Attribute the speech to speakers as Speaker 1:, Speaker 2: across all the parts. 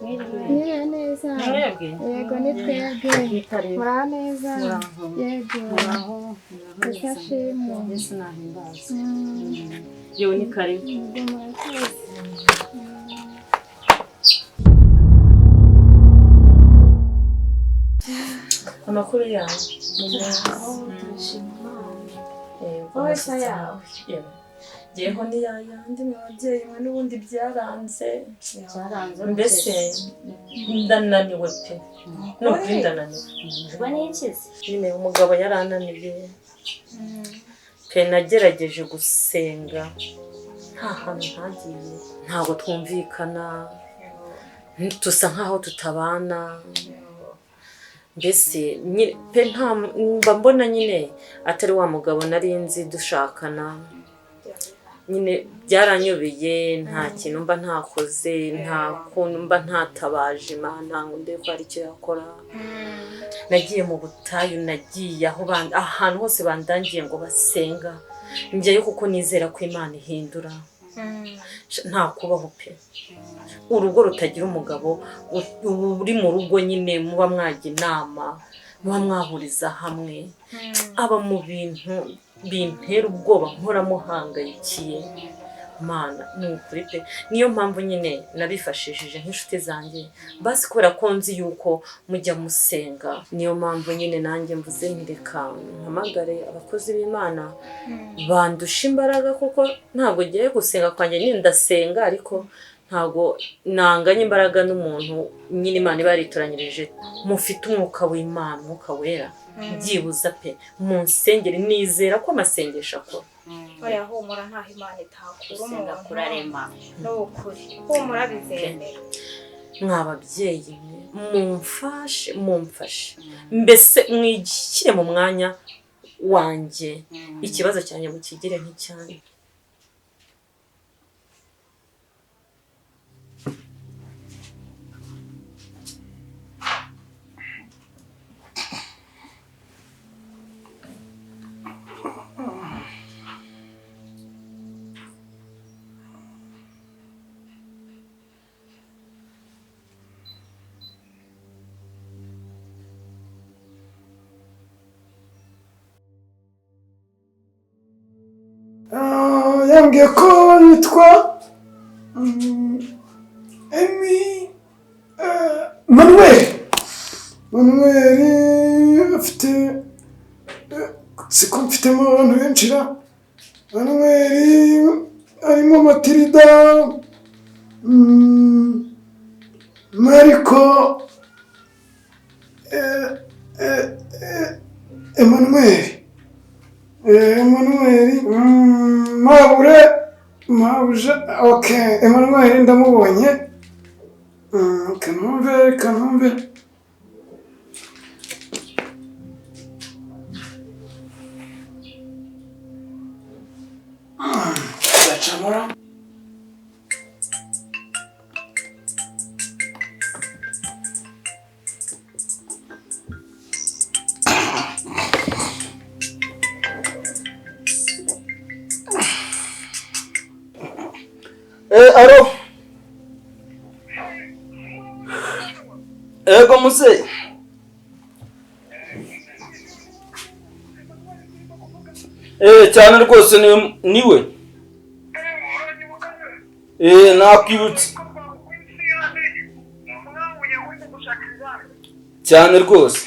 Speaker 1: Mwiriwe neza.
Speaker 2: Mwebwe?
Speaker 1: Yego, ni twebwe.
Speaker 2: Ni karibu.
Speaker 1: Muraho neza?
Speaker 2: Muraho.
Speaker 1: Yego.
Speaker 2: Muraho.
Speaker 1: Yesu ashimwe.
Speaker 2: Yesu nahimbazwe. Yewe, ni karibu.
Speaker 1: Yego, murakoze.
Speaker 2: Amakuru yawe?
Speaker 3: Turashima Imana.
Speaker 2: Yego.
Speaker 3: Wowe se yawe?
Speaker 2: Yewe. Ngeho ni yayandi mwe babyeyi mwe, n'ubundi byaranze.
Speaker 4: Byaranze.
Speaker 2: Mbese ndananiwe pe, ni ukuri ndananiwe.
Speaker 4: Ubwo ni ikizi.
Speaker 2: Nyine umugabo yarananiye pe. Nagerageje gusenga, nta hantu ntagiye, ntabwo twumvikana, dusa nkaho tutabana. Mbese nyine pe, nta mba mbona nyine atari wa mugabo nari nzi dushakana. Nyine byaranyobeye, nta kintu mba ntakoze, nta kuntu mba ntatabaje Imana ngo ndebe ko hari icyo yakora. Nagiye mu butayu, nagiye aho ahantu hose bandangiye ngo basenga, njyayo kuko nizera ko Imana ihindura. Nta kubaho pe. Urugo rutagira umugabo uri mu rugo nyine, muba mwajya inama, muba mwahuriza hamwe, aba mu bintu bintera ubwoba, mpora muhangayikiye. Mana, ni ukuri pe, niyo mpamvu nyine nabifashishije nk'inshuti zanjye basi, kubera ko nzi yuko mujya musenga. Niyo mpamvu nyine nanjye mvuze nti reka mpamagare abakozi b'Imana bandusha imbaraga, kuko ntabwo ngiye gusenga kwanjye, nyine ndasenga ariko ntabwo nanganya imbaraga n'umuntu nyine Imana iba yaritoranyirije. Mufite umwuka w'Imana, umwuka wera, byibuza pe munsengere, nizera ko amasengesho akora.
Speaker 3: Oya, humura, ntaho Imana itakura
Speaker 4: Gusenga
Speaker 3: umuntu.
Speaker 4: kurarema.
Speaker 3: Ni ukuri, humura, bizemera.
Speaker 2: Mwa babyeyi mwe, mumfashe, mumfashe, mbese mwigishyire mu mwanya wanjye, ikibazo cyanjye mukigire nk'icyanyu.
Speaker 5: Ah, yambwiye ko yitwa Emi Manuel. Manuel afite siko mfitemo abantu benshi ra. Manuel arimo Matilda, Mariko, Emmanuel. Emmanuel, Mabure, Mabuja, okay, Emmanuel ndamubonye. Kanumve, kanumve. Ndacamura.
Speaker 6: Allô. Ego muze. Cyane rwose, ni niwe. Nakwibutse. Cyane rwose.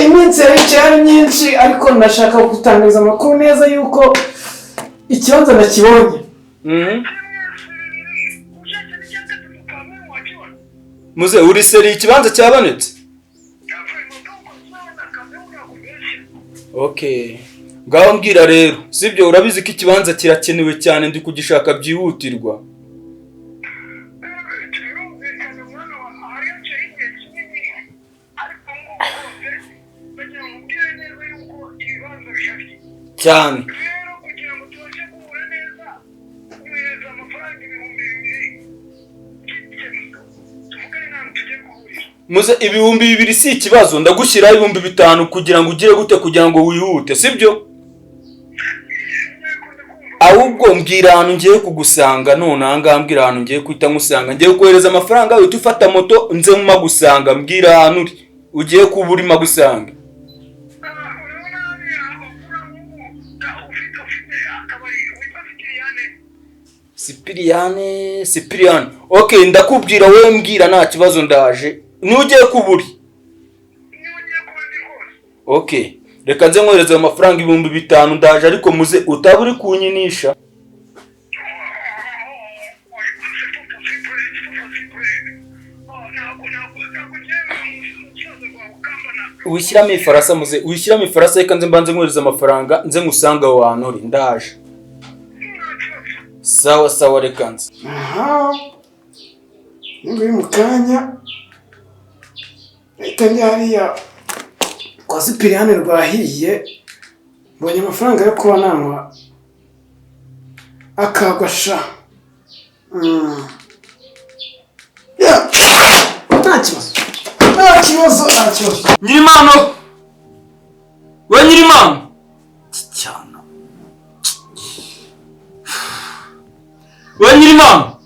Speaker 5: Iminsi yaricaye ari myinshi, ariko ndashaka gutangaza amakuru neza yuko ikibanza nakibonye.
Speaker 6: Muze, uri sérieux? Ikibanza cyabonetse? Okay. Ngaho mbwira rero, sibyo? Urabizi ko ikibanza kirakenewe cyane, ndi kugishaka byihutirwa. Cyane. Muze, 2000 si ikibazo, ndagushyiraho 5000 kugira ngo ugire gute, kugira ngo wihute, sibyo? Ahubwo mbwira ahantu ngiye kugusanga none aha ngaha, mbwira ahantu ngiye guhita nkusanga. Ngiye kohereza amafaranga uhita ufata moto nze mpagusanga. Mbwira ahantu uri ugiye kuba urimo agusanga. Sipiriyane, Sipiriyane. Okay, ndakubwira wowe, mbwira nta kibazo ndaje. Nugiye kuburi. Okay, reka nze nkohereze ayo mafaranga 5000 ndaje, ariko muze utaba uri kunyinisha. Wishyiramo ifarasa muze, wishyiramo ifarasa, reka nze mbanze nkohereze amafaranga nze ngusange aho hantu uri, ndaje. Sawa sawa, reka nze.
Speaker 5: Aha, nguyu mu kanya ahita njya hariya kwa Sipiriyani rwahiye, mbonye amafaranga yo kuba nanywa akagwa sha. Ya, nta kibazo, nta kibazo, nta kibazo.
Speaker 6: Nyirimano, we Nyirimano cyana, we Nyirimano,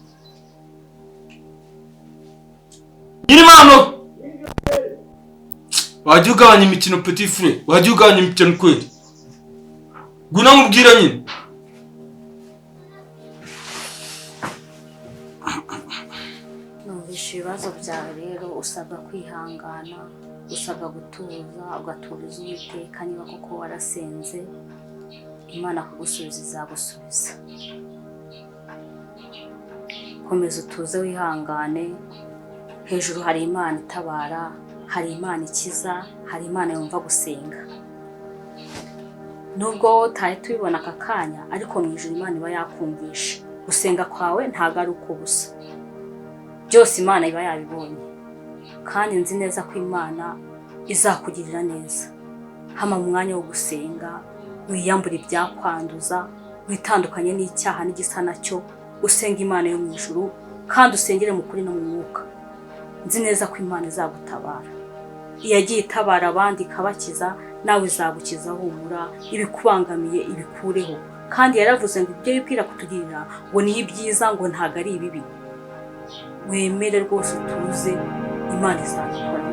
Speaker 6: Nyirimano, wajya ugabanya imikino petit frere, wajya ugabanya imikino kweli, ngwino nkubwire nyine.
Speaker 4: Numvishe ibibazo byawe rero, usabwa kwihangana, usabwa gutuza, ugaturiza Uwiteka. Niba koko warasenze, Imana kugusubiza izagusubiza. Komeza utuze wihangane, hejuru hari Imana itabara, hari Imana ikiza, hari Imana yumva gusenga. Nubwo utari tubibona aka kanya, ariko mu ijuru Imana iba yakumvishe. Gusenga kwawe ntago ari ukubusa, byose Imana iba yabibonye, kandi nzi neza ko Imana izakugirira neza. Hama mu mwanya wo gusenga, wiyambure ibyakwanduza, witandukanye n'icyaha n'igisa nacyo, usenga Imana yo mu ijuru, kandi usengere mu kuri no mu mwuka. Nzi neza ko Imana izagutabara. Iyagiye itabara abandi ikabakiza, nawe izagukiza. Humura, ibikubangamiye ibikureho. Kandi yaravuze ngo ibyo yibwira kutugirira ngo ni ibyiza, ngo ntago ari ibibi. Wemere rwose utuze, Imana izabikora.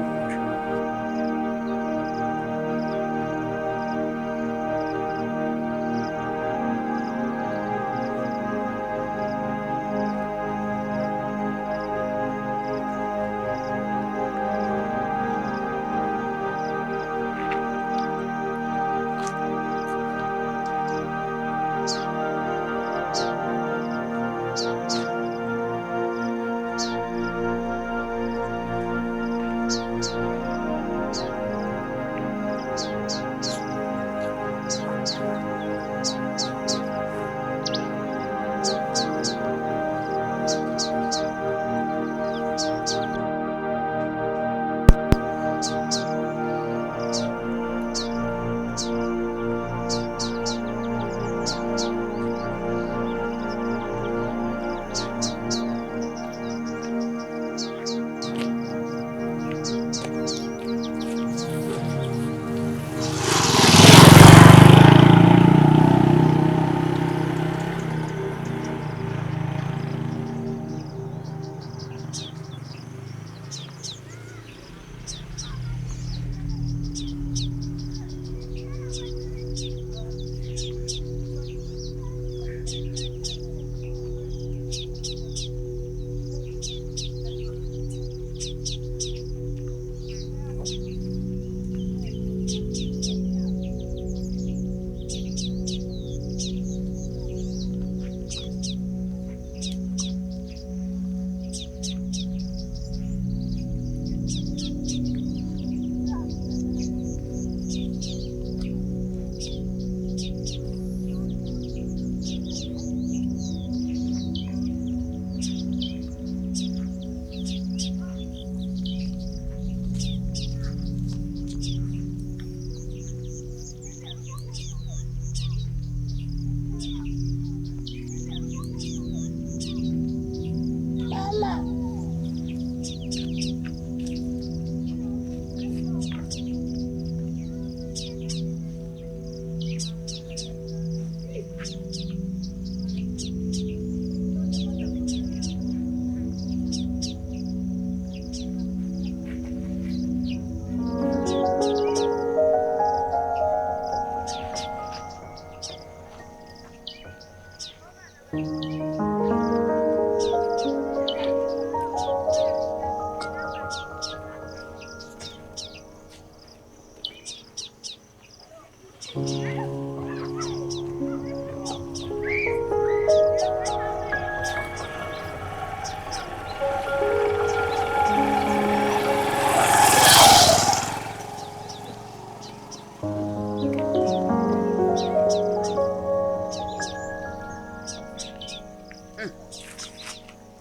Speaker 4: Humura.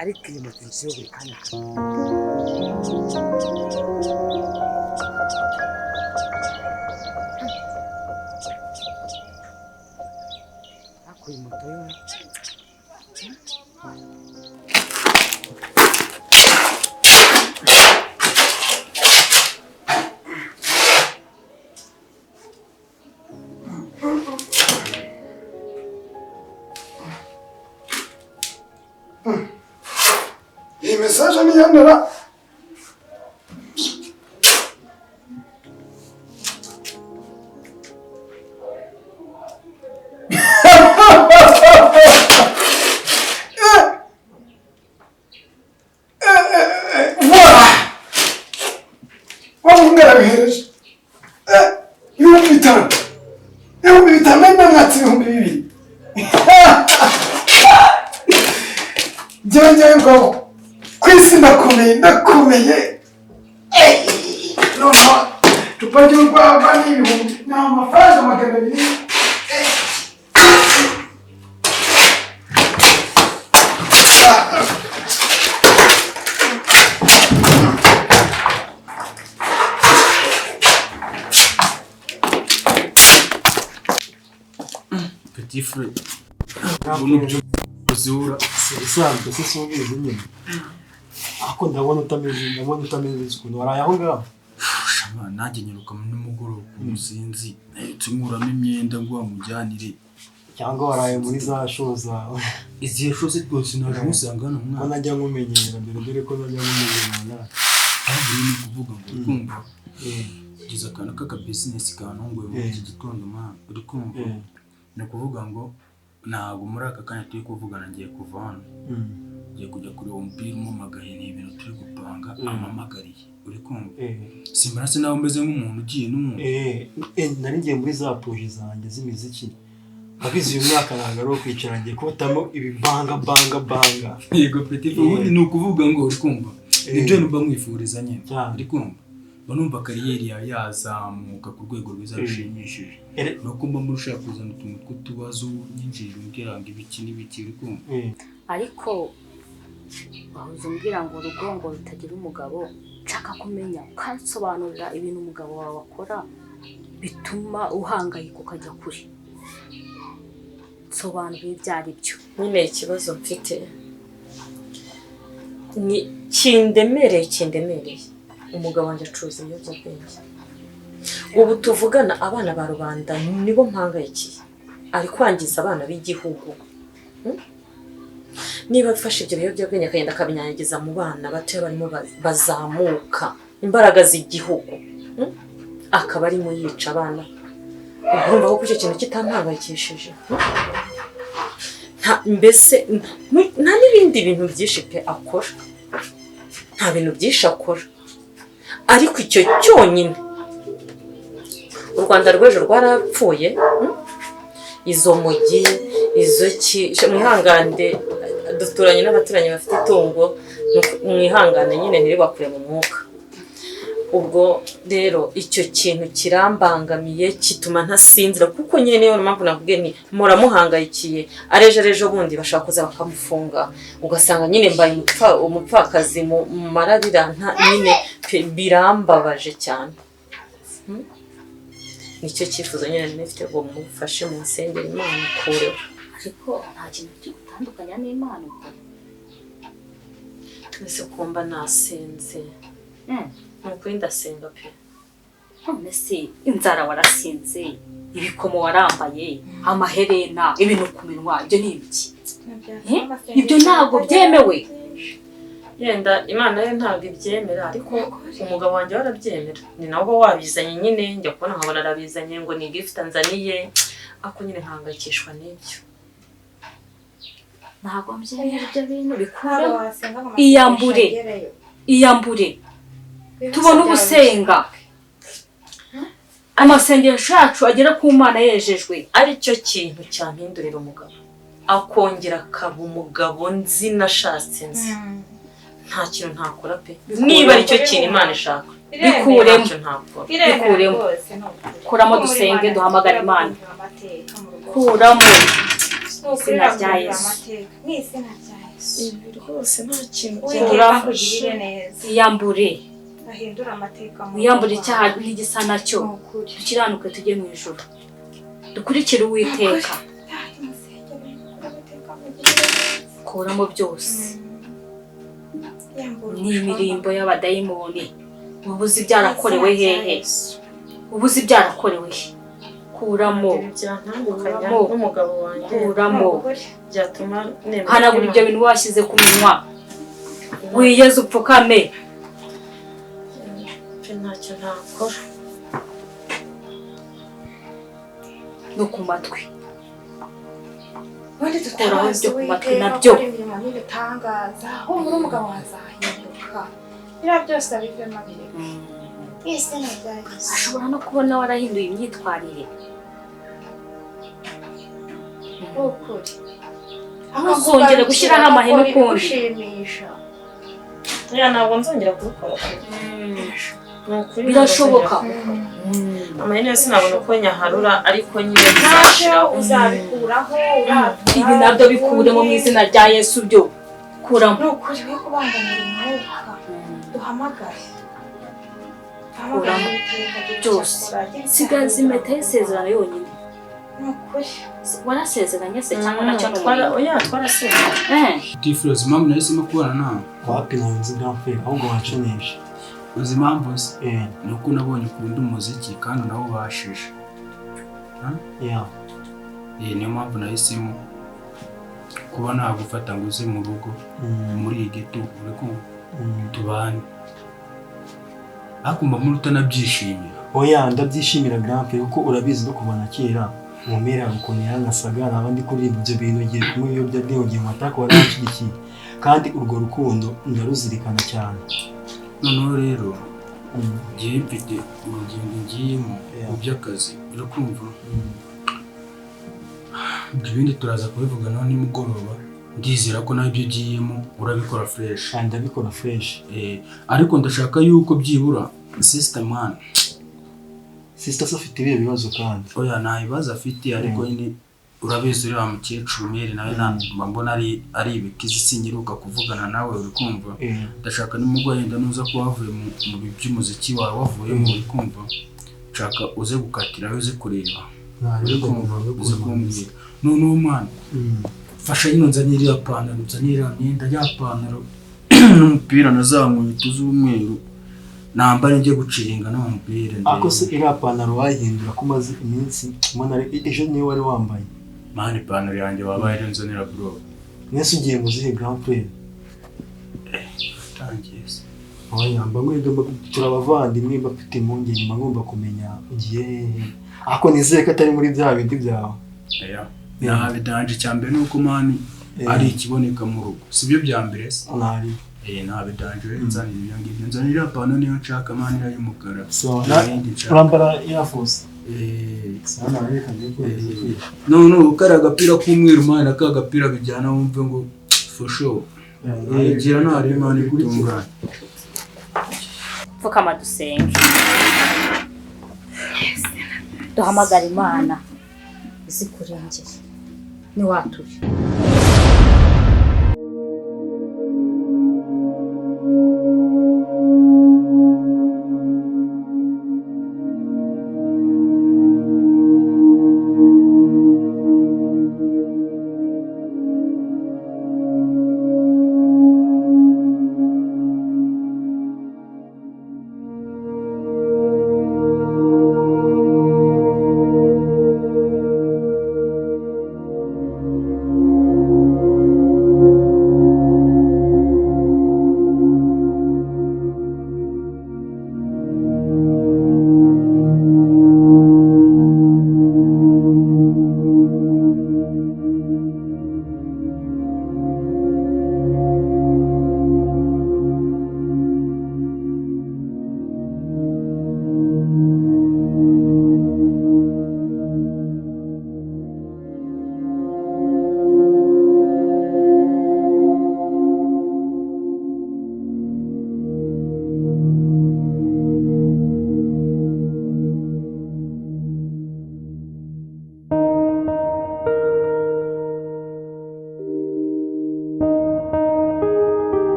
Speaker 7: Ariko iyi moto nshyizeho buri kanya. Ariko iyi moto yo
Speaker 5: Iyi message ni yandera. Voilà. Wamungarabihereje. 5000. 5000 namwatse 2000. Njyewe ngo ku isi ndakomeye ndakomeye. Noneho icupa ry'urwagwa ni ibihumbi ni amafaranga 200.
Speaker 6: Petit frère, ubona uzura
Speaker 8: ibisanzwe se si ubizi nyine, ariko ndabona utameze ukuntu waraye aho ngaho.
Speaker 6: Shama nanjye nyiruka nimugoroba ukuntu sinzi nkuramo imyenda ngo wamujyanire,
Speaker 8: cyangwa waraye muri za show zawe.
Speaker 6: Izihe show se rwose naje musanga hano mwana?
Speaker 8: Ko najya nkumenyera mbere, dore ko najya nkumenyera.
Speaker 6: Ahubwo ni ukuvuga ngo uri kumva ugize akantu k'aka business kantunguye muri iki gitondo mwana, uri kumva ni ukuvuga ngo ntabwo muri aka kanya turi kuvugana ngiye kuva hano, ngiye kujya kureba umupira umpamagaye, ni ibintu turi gupanga ampamagariye, uri kumva simbona se nawe umeze nk'umuntu ugiye n'umuntu.
Speaker 8: Nari ngiye muri za projet zanjye z'imiziki, abizi uyu mwaka ntabwo ari uwo kwicara, ngiye kubotamo ibibanga banga banga.
Speaker 6: Yego petit, ubundi ni ukuvuga ngo uri kumva nibyo numva nkwifuriza nyine, uri kumva mba numva kariyeri yawe yazamuka ku rwego rwiza rushimishije, nuko mba muri ushaka kuzana utuntu tw'utubazo nyinjirira umbwira ngo ibiki n'ibiki, uri kumva.
Speaker 4: Ariko wahoze umbwira ngo urugo ngo rutagira umugabo, nshaka kumenya ukansobanurira ibintu umugabo wawe akora bituma uhangayika ukajya kure, nsobanurira ibyo ari byo.
Speaker 2: Nyine ikibazo mfite ni kindemereye umugabo wanjye acuruza ibiyobyabwenge. Ubu tuvugana abana ba rubanda nibo mpangayikiye, ari kwangiza abana b'igihugu. Niba afashe ibyo biyobyabwenge akagenda akabinyanyagiza mu bana batoya barimo bazamuka imbaraga z'igihugu, akaba arimo yica abana, urumva ko icyo kintu kitampangayikishije. Mbese nta n'ibindi bintu byinshi pe akora, nta bintu byinshi akora, ariko icyo cyonyine u Rwanda rw'ejo rwarapfuye. Izo mugi izo ki mwihangane, duturanye n'abaturanyi bafite itungo, mwihangane nyine ntiribakure mu mwuka. Ubwo rero icyo kintu kirambangamiye kituma ntasinzira, kuko nyine niyo mpamvu nakubwiye nti muramuhangayikiye, arejo ejo bundi bashaka kuza bakamufunga, ugasanga nyine mbaye umupfakazi mu mararira nyine birambabaje cyane. Nicyo cyifuzo nyine nifite ngo mufashe mu nsengero Imana ikureho.
Speaker 4: Ariko nta kintu kigutandukanya n'Imana ubwo.
Speaker 2: Twese kumba nasenze. Nukuri ndasenga pe.
Speaker 4: None se inzara warasinze, ibikomo warambaye, amaherena, ibintu ku minwa, ibyo ni ibiki? Ibyo ntabwo byemewe.
Speaker 2: Yenda Imana yo ntabwo ibyemera, ariko umugabo wanjye warabyemera, ni nawe wabizanye nyine, njya kubona nkabona arabizanye ngo ni gift anzaniye, ako nyine nkahangayikishwa n'ibyo.
Speaker 4: Ntabwo mbyemera ibyo bintu, bikuremo, iyambure, iyambure, tubone ubusenga, amasengesho yacu agera ku Mana yejejwe.
Speaker 2: Aricyo kintu cyampindurira umugabo, akongera akaba umugabo nzi nashatse nzi. Nta kintu ntakora pe, niba aricyo kintu Imana ishaka
Speaker 4: bikuremo, bikuremo, kuramo, dusenge duhamagare Imana, kuramo izina rya Yesu.
Speaker 2: Ibi rwose nta kintu
Speaker 3: Uwiteka
Speaker 2: byamfasha.
Speaker 3: akugirire neza.
Speaker 4: Iyambure.
Speaker 3: Ahindure amateka mu
Speaker 4: Wiyambure
Speaker 3: rugo
Speaker 4: icyaha
Speaker 3: rwawe.
Speaker 4: n'igisa nacyo.
Speaker 3: Ni ukuri.
Speaker 4: Dukiranuke tujye mu ijuru. Dukurikire Uwiteka.
Speaker 3: Ay, musengere, Uwiteka amugirire neza.
Speaker 4: Kuramo byose.
Speaker 3: Yambura
Speaker 4: Ni imirimbo y'abadayimoni. Ubuzi byarakorewe hehe? Ubuzi byarakorewe he? Kuramo.
Speaker 2: Ibi byantandukanya
Speaker 4: Kuramo.
Speaker 2: n'umugabo wanjye.
Speaker 4: Kuramo.
Speaker 2: Byatuma nemera
Speaker 4: Hanagura ibyo bintu washyize ku minwa. Wiyeze upfukame.
Speaker 2: Pe ntacyo ntakora.
Speaker 4: No ku matwi.
Speaker 3: Ubundi
Speaker 4: Kuraho
Speaker 3: tutabazi
Speaker 4: ibyo ku matwi
Speaker 3: Uwiteka
Speaker 4: nabyo.
Speaker 3: akora imirimo n'ibitangaza. Humura umugabo azahinduka. Biriya byose abivemo abireke. Mu izina rya Yesu.
Speaker 4: Ashobora no kubona warahinduye imyitwarire.
Speaker 3: Ni ukuri.
Speaker 4: Ntuzongere gushyiraho amahene
Speaker 3: Akora
Speaker 4: ukundi.
Speaker 3: ibigushimisha.
Speaker 2: Ya ntabwo nzongera kubikora. Ni ukuri
Speaker 4: Birashoboka.
Speaker 2: ntabwo nzongera kubikora. Amahene yose sinabona uko nyaharura ariko nyine
Speaker 3: Ntacyo
Speaker 2: bizashiraho.
Speaker 3: uzabikuraho uratura.
Speaker 4: Ibi nabyo bikuremo mu izina rya Yesu byo. Kuramo.
Speaker 3: Ni ukuri we kubangamira umwuka. Duhamagare. Duhamagare
Speaker 4: Kuramo.
Speaker 3: Uwiteka agire icyo
Speaker 4: Byose.
Speaker 3: akora, agire icyo
Speaker 4: Sigaza
Speaker 3: ahindura.
Speaker 4: impeta y'isezerano yonyine.
Speaker 3: Ni ukuri.
Speaker 4: Warasezeranye se cyangwa nacyo ni
Speaker 2: Twara
Speaker 4: umurimo?
Speaker 2: oya twarasezeranye.
Speaker 6: Tifroze impamvu nahisemo kubana nawe.
Speaker 8: Wapi ntawe nzi grand frère, ahubwo wanshimisha.
Speaker 6: Uzi impamvu se? Ni uko nabonye ukunda umuziki kandi unawubashije.
Speaker 8: Yeah.
Speaker 6: Niyo mpamvu nahisemo kuba nagufata ngo uze mu rugo muri iyi geto uri kumva tubane. Ariko mba muri utanabyishimira.
Speaker 8: Oya ndabyishimira grand frère kuko urabizi no kuva na kera mu mpera ukuntu yangasaga naba ndi kuririmba ibyo bintu ngiye kunywa ibiyobyabwenge ngiye mu matako waranshyigikiye kandi urwo rukundo ndaruzirikana cyane.
Speaker 6: Noneho rero ngiye mfite urugendo ngiyemo mu by'akazi uri kumva. Ibindi turaza kubivuganaho nimugoroba. Ndizera ko nawe ibyo ugiyemo urabikora fresh.
Speaker 8: Ndabikora fresh.
Speaker 6: Ariko ndashaka yuko byibura sister man.
Speaker 8: Sister se afite ibihe bibazo kandi?
Speaker 6: Oya nta bibazo afite ariko nyine urabizi uriya mukecuru Mary nawe mba mbona ari ibikizi sinyiruka kuvugana nawe uri kumva. Ndashaka nimugoroba yenda nuza kuba wavuye mu by'umuziki wawe wavuyemo uri kumva. Nshaka uze gukatira uze kureba. Uri kumva uze kumbwira. Noneho mwana fasha nyine nzanire iriya pantaro nzanire iriya myenda ya pantaro n'umupira na za nkweto z'umweru nambare njye guciringa no mupira.
Speaker 8: Ako se iriya pantaro wayihindura ko umaze iminsi mbona ejo niyo wari wambaye?
Speaker 6: Mani ipantaro yanjye wabaye ari nzanira bro.
Speaker 8: Mwese ugiye mu zihe grand frère?
Speaker 6: Tangiye se.
Speaker 8: Oya mba nkwiga turabavandimwe mba mfite impungenge mba ngomba kumenya ugiye hehe. Ako nizere ko atari muri bya bindi byawe.
Speaker 6: Oya. Nta bidanje cya mbere nuko mani ari ikiboneka mu rugo. Sibyo bya mbere se?
Speaker 8: Nari.
Speaker 6: Nta bidanje nzanira ibyo ngibyo. Nzanira iriya pantaro niyo nshaka mani iriya y'umukara.
Speaker 8: So urambara Air Force.
Speaker 6: No no kari agapira k'umweru mani aka gapira bijyana wumve ngo for sure. Gira ntari mani bitunganye.
Speaker 4: Pfukama dusenge. Duhamagara Imana izikurengere. Niwature.